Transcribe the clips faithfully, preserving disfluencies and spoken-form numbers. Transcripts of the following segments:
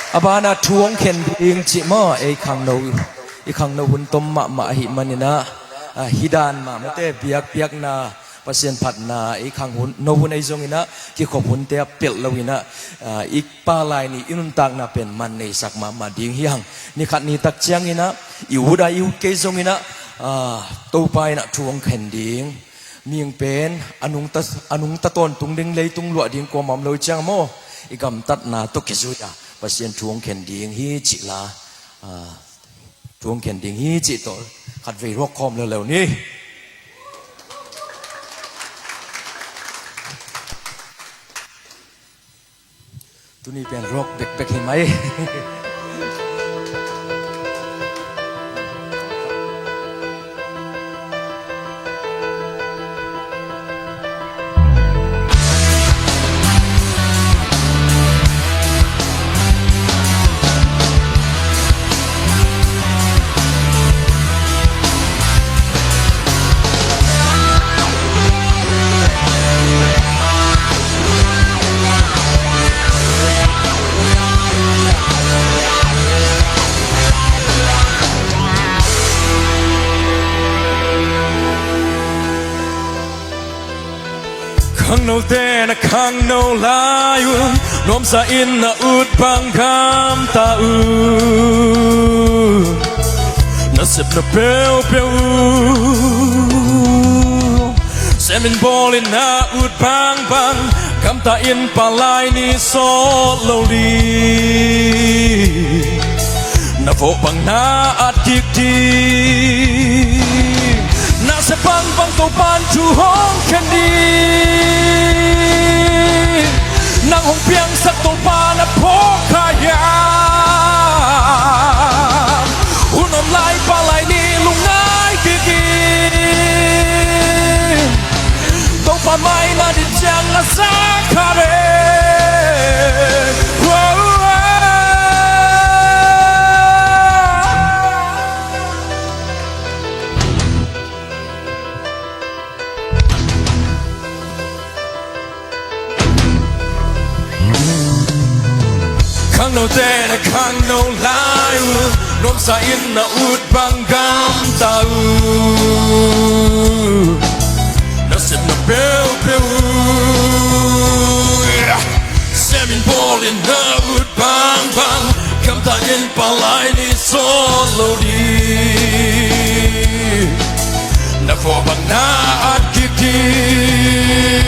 A banah thu hong khen ding cih maw, ei khangno, i khangno hun tom mahmah ahih maninah, ah, hih dan mah mate, biakpiakna, Pasian phatna, ei khangno hun ei zonginah, kikhop hunte a pelh loinah, ah, i palai ni i nuntakna pen man neisak mahmah ding hi hang. Ni khat ni tak cianginah, i ut a i ut kei zonginah, ah, Topa inah thu hong khen ding. Mihing pen a nungta, a nungta tawntung ding, leitung luah ding kuamah om lo ciang maw, i gamtatna tawh kizui a Pasian thu hong khen ding hi cih la, ah, thu hong khen ding hi cih tawh khatvei ruak khawm leuleu ni. Tuni pen ruak bekbek hi mai. Khangnote na khangno lai un, nuamsa in na ut bang gamta un. Na sepna peuhpeuh uh, semin bawlin na ut bangbang, gamta in palai ni sawt lo li. Na vawh bang na at kik ding. Na sia bangbang Topan thu hong khen ding. Nang hong piangsak Topa na phawk kha hiam? Hun om lai palai ni lungngai kik in. Topa mai na ding ciang na sa kha reng. Khangnote na khangno lai un, nuamsa in na ut bang gamta un. Na sepna peuhpeuh uh, semin bawlin na ut bangbang, gamta in palai ni sawt lo li. Na vawh bang na at kik ding.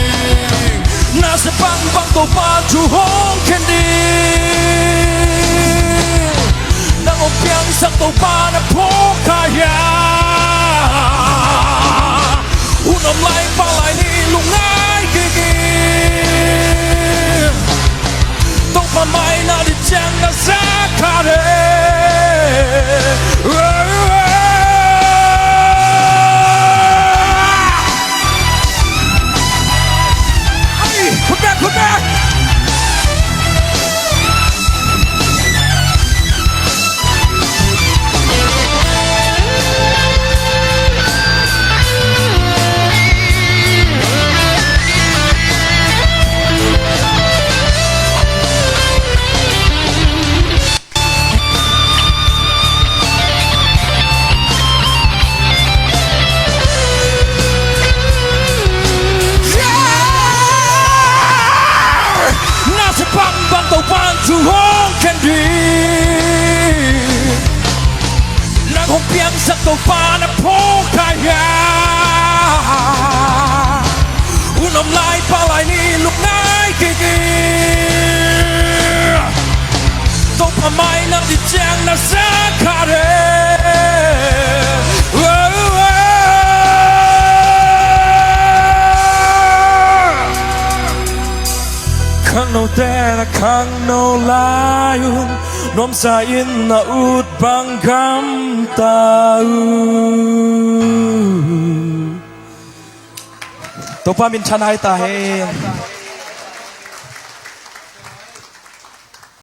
Na sia bangbang Topa thu hong khen ding. Nang hong piangsak Topa na phawk kha hiam? Hun om lai palai ni lungngai kik in. Topa mai na ding ciang na sa kha reng. Ai, put back, put back. Na sia bangbang Topan thu hong khen ding. Nang hong piangsak Topa na phawk kha hiam? Hun om lai palai ni lungngai kik in. Topa mai na ding ciang na sa kha reng. Khangnote na khangno lai un, nuamsa in na ut bang gamta un. Topa minthanna hi ta hen.